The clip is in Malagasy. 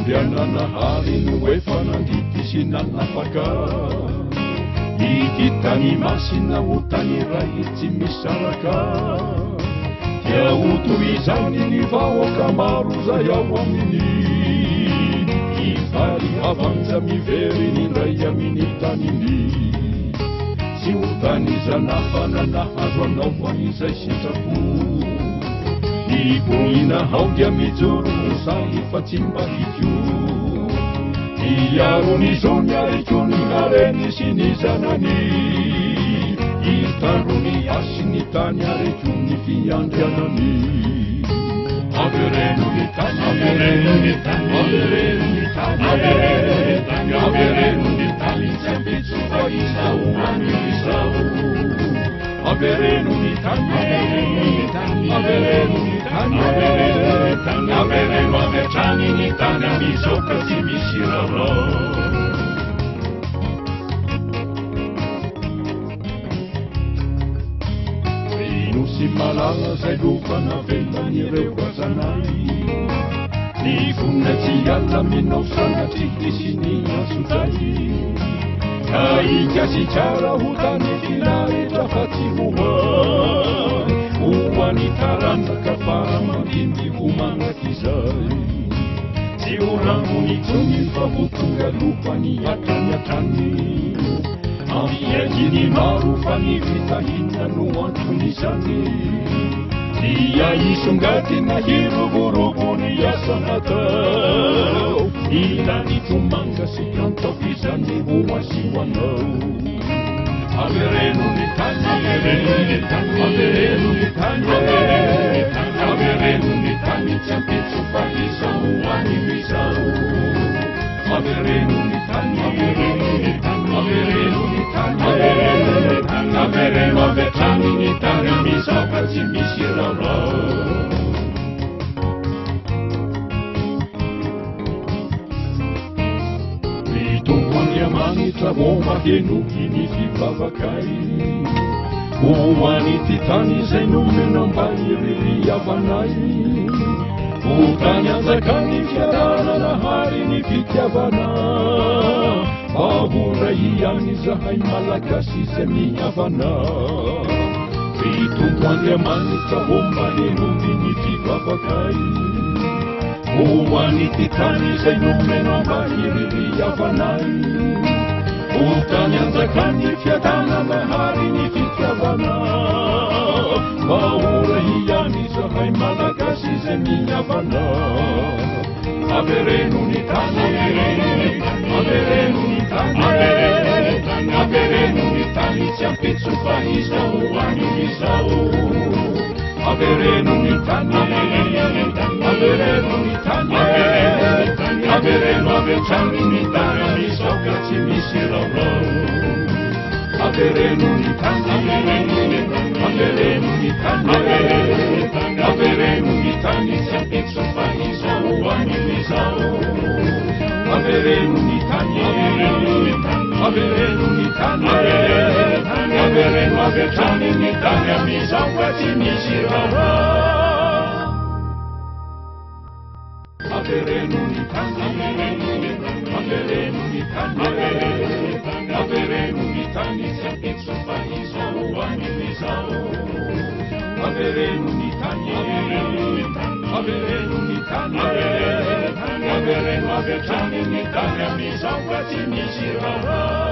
Andriananahary no efa nandidy sy nanapaka ity tany masina ho tany iray tsy misaraka. Dia ho toy izany ny vahoaka maro izay ao aminy, hifaly havanja miverina indray amin'ny taniny. Tsy ho tany zanahana nahazo anaovany izay sitrapo. Ny mponina ao dia mijoro ho sahy fa tsy mba hikoa. Hiaro ny zony ary koa ny hareny sy ny zanany. Hitandro ny hasin'ny tany ary koa ny fiandrianany. Avereno ny tany, avereno ny tany, avereno ny tany, avereno ny tany, avereno ny tany, tsy ampitso fa izao anio izao. Avereno ny tany, avereno ny tany, avereno ny tany, avereno ny tany, avereno avy hatrany ny tany amin'izao ka tsy misy raharaha. Ry nosy malala izay lova navelan'ireo razanay, ny vonona tsy hiala aminao sanatria hisy ny antsojay. Ka i Gasikara ho tany finaritra fa tsy ho ahy, ho an'ny taranaka fara aman-dimby ho mandrakizay. Tsy ho rambony intsony fa ho tonga lohany hatrany hatrany. Ampiaiky ny maro fa ny fitahiana no anton'izany. Dia hisongadina hiroborobo ny asa natao. Ilany tomanga sy kanto izany ho azy ho anao. Avereno ny tany, avereno ny tany, avereno ny tany, avereno ny tany, avereno ny tany, tsy ampitso fa izao anio izao. Avereno ny tany, avereno ny tany, avereno ny tany, avereno ny tany, avereno avy hatrany ny tany amin'izao ka tsy misy raharaha. Ry Tompo Andriamanitra ô mahenoky ny fivavakay, ho an'ity tany izay nomenao mba hiririavanay, ho tany anjakan'ny fiadanana ary ny fitiavana, mba ho ray ihany izahay Malagasy izay mihavana. Ry Tompo Andriamanitra ô mahenoky ny fivavakay, Ho an'ity tany izay nomenao mba hiririavanay, ho tany anjakan'ny fiadanana ary ny fitiavana, mba ho ray ihany izahay Malagasy izay mihavana. Avereno ny tany, avereno ny tany, avereno ny tany, avereno ny tany, avereno ny tany, tsy ampitso fa izao anio izao. Avereno ny tany, avereno ny tany, avereno ny tany, avereno avy hatrany ny tany amin'izao ka tsy misy raorao. Avereno ny tany, avereno ny tany, avereno ny tany, avereno ny tany, avereno ny tany, tsy ampitso fa izao anio izao. Avereno ny tany, avereno ny tany, avereno ny tany, avereno ny tany, avereno avy hatrany ny tany amin'izao ka tsy misy raharaha. Avereno ny tany, avereno ny tany, avereno ny tany, avereno ny tany, avereno ny tany, tsy ampitso fa izao anio izao. Avereno ny tany, avereno ny tany, avereno ny tany, avereno ny tany, avereno avy hatrany ny tany amin'izao ka tsy misy raharaha.